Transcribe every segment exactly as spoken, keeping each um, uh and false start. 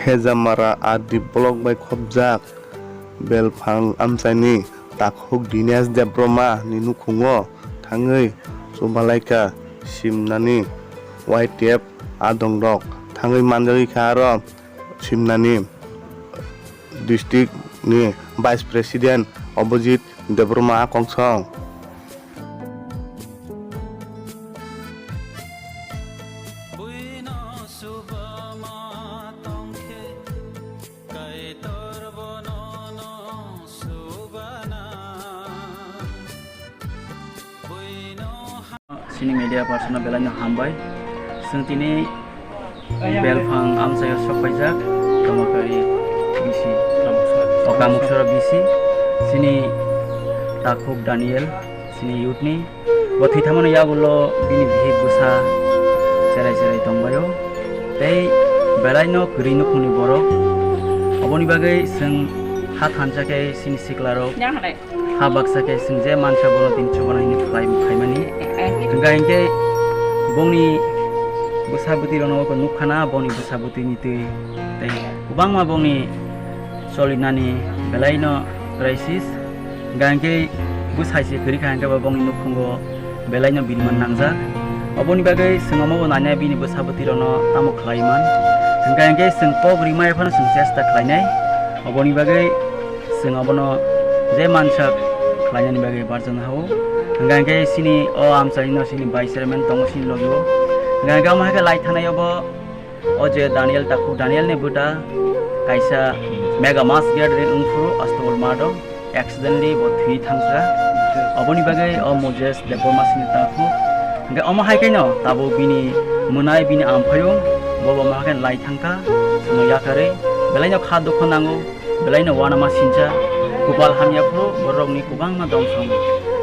Khejamara R D block bai khopjak Belphang amchaini takhuk Dinesh Debbarma ni nukhungo thangwi chubalaikha simnani Y T F adongrok thangwi manjagwi kha aro simnani district ni Vice President Abhijit Debbarma kongsong. Buino subama tongkhe, Kaitor bono no subana. Buino ha- Sini media person no belai no hambai. Chwng tini Belphang amchaio sok paijak, Kamakari B C, o Kamuksora B C, sini takhuk Daniel, sini youth ni, bo thwi thamani yagulo bini bihik bwsa cherai cherai tongbaio, tei belai no kwrwi nukhungni borok, oboni bagwi chwng ha thansa khe sini siklarok. Ha baksa khe chwng je mansa bono tini chubana hwnwi khlai-, khlaimani. Hwnkha hinkhe bongni bwsa bwtwi rokno oko nukha na, bongni bwsa bwtwini twi tei kwbangma bongni cholinani belaino crisis. Hwnkha hinkhe bwsai se kwrwi kha hinkhe bo bongni nukhungo belaino bini man nangjak. Oboni bagwi chwng omo bo nainai bini bwsa bwtwi rokno tamo khlai man. Hwnkha hinkhe chwng kok rimaya phano chwng chesta khlainai. Oboni bagwi chwng obono je mansak khlainani bagwi barjakna hao. Hwnkha hinkhe sini o amchaino sini vice chairman tongo sini logio. Hwnkha hinkhe omo hai khe lai thanai obo o je Daniel takhuk Daniel ni bwta kaisa mega mass gathering wngphuru Astobal Mado accidentally bo thwi thangsa. Oboni bagwi o Moses Debbarma sini takhuk. Hwnkhe omo hai khe no tabuk bini mwnai bini amphaiyung bo bo omo hai khe lai thangkha chwngno yakarwi belaino kha dukho nango. Belaino uanama sincha, kupal hamya phuru borokni kwbangma dom song.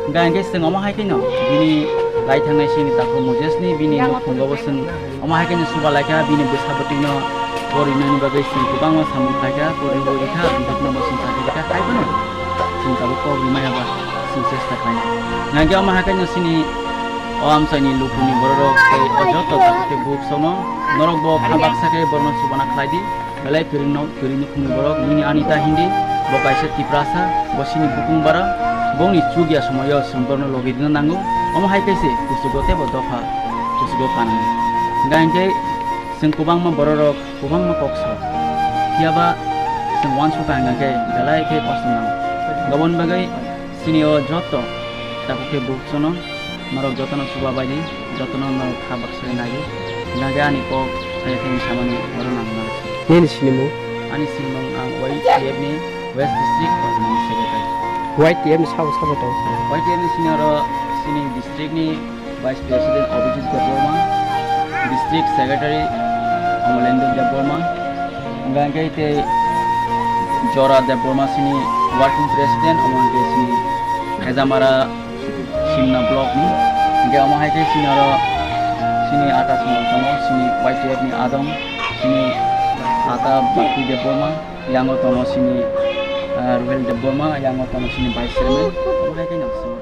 Hwnkha hinkhe chwng omo hai kheno bini lai thangnai sini takhuk Moses ni bini nukhungo bo chwng omo hai kheno suba laikha, bini bwsa bwtwino porinani bagwi chwng kwbangma samung khlaikha, porinani bagwi kha, bihikno bo chwng sakhi kha, hai phano chwng tabuk kok rimaya ba chwng chesta khlainai. Hwnkha hinkhe omo hai kheno chini o amchaini lukurokni bororok tei o joto takhuk tei bukhuksongno norok bo kha baksa khe borokno chubana khlai di. Belai kwrwino, kwrwino khumui borok, nini ani ta hindi, bo kaisa Tiprasa, bo sini bukung bara, bongni chukya somoyo chwng borokno logi rwna nango, omo hai khe se kuchugo tei bo dopha kuchugo kanani. Hwnkha hinkhe chwng kwbangma bororok kwbangma kok sao, phiyaba chwng uansukha hwnkha khe belai khe kosto nango. Aboni bagwi chini o joto takhuk khe bukhuksongno norok jotono chuba bai di, jotono norok kha baksa nai di. Hwnkha khe ani kok saya thani samani oro nang nang. Nini sinimung? Ani sinimung ang Y T F ni West District Organizing Secretary. Y T F ni sabo sabo tong? Y T F ni sini oro sini district ni Vice President Abhijit Debbarma, District Secretary Amalendra Debbarma, hwnkha khe tei Jora Debbarma sini Working President, omo hwnkhe sini Khejamara Simna block ni, hwnkhe omo hai khe sini oro sini ata songwng tongo, sini Y T F ni adong, sini ata Bhakti Debbarma, yango tongo sini, ah, Ruhel Debbarma, yango tongo sini Vice Chairman, omo hai khe no sini.